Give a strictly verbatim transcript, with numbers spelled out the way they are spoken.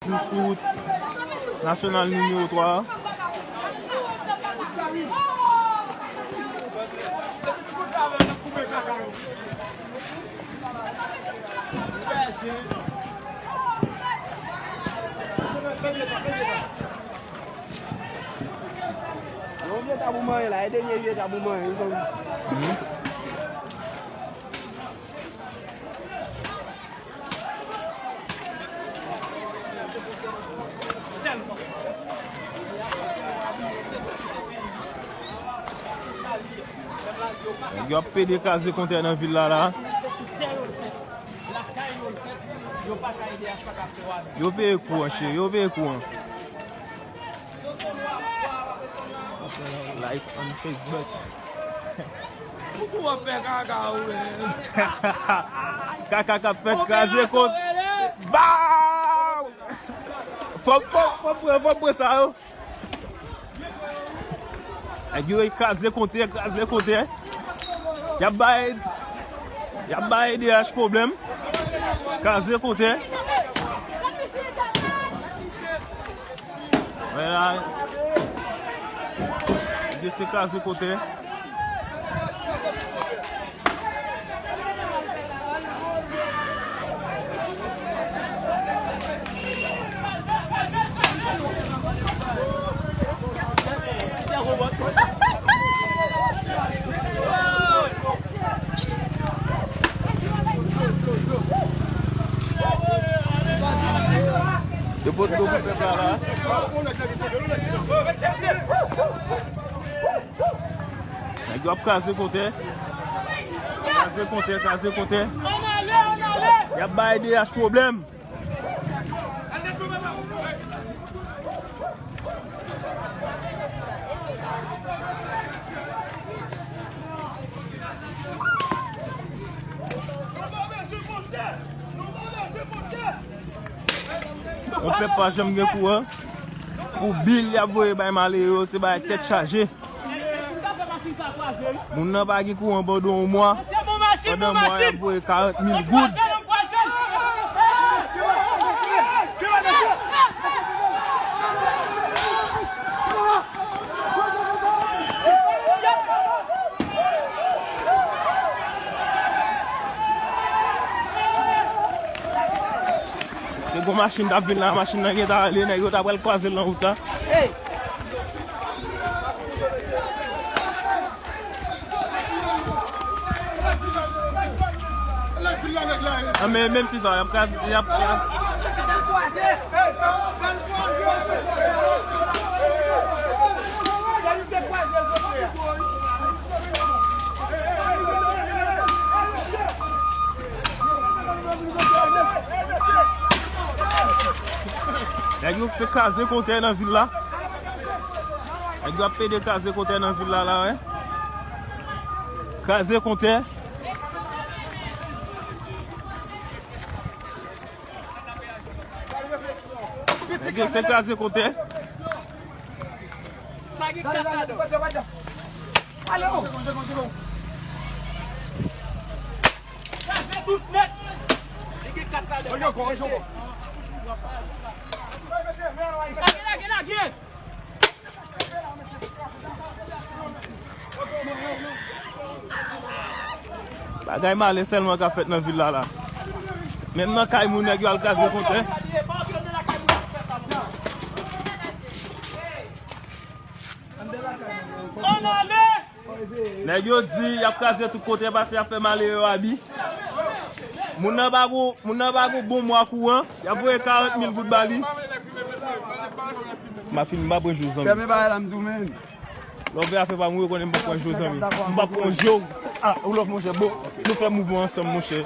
Sou wout nasyonal nimewo twa a. Yon vye tab ou manyen la, e dènye vye tab ou manyen, wi, zanmi. Mhm. Nèg yo ap pede kraze kontè nan vil la, la. Yo peye kou an, cheri, yo peye kou an. Live on Facebook. Pouki w ap fè kaka ou menm? Kaka k ap fè kraze kont. Baw! Fò, fò, fò pran, fò pran sa yo. Nèg yo kraze kontè, kraze kontè. Y ap bay, y ap bay D H pwoblèm. Kraze kontè. Wè la. Nèg yo se kraze kontè. Yo pot do pou pèp la la. Nèg yo ap kraze kontè. Kraze kontè, kraze kontè. Y ap bay D H pwoblèm. Yon pèp pa janm gen kouran. Pou bil y ap voye bay malere yo, se bagay tèt chaje. Moun nan pa gen kouran pandan yon mwa. Pandan mwa, y ap voye karant mil goud. Se gon machin t ap vin la, machin nan gentan ale, nèg yo ta pral kwaze l nan wout la. Ah, men menm si sa, y ap kraze, y ap, y ap. Nèg yo se kraze kontè nan vil la. Nèg yo ap pede kraze kontè nan vil la, la, wi. Kraze kontè. Nèg yo se kraze kontè. Sa gen kat ladan. Ale, o. Kraze tout nèt. Li gen kat ladan. Lage, lage, lage. Bagay malè sèlman k ap fèt nan vil la, la. Menm nan kay moun, nèg yo al kraze kontè. Nèg yo di y ap kraze tout kote paske y ap fè malere yo abi. Moun nan pa gon, moun nan pa gon bon mwa kouran, y ap voye karant mil goud ba li. M a fini, m pa pran jou, zanmi. Fèmen bagay la, m di w, men. Lè w vle afè pa m, ou rekonnen m pa pran jou, zanmi. M pa pran jou. Ah, ou lòf, monchè. Bon, nou fè mouvman ansanm, monchè.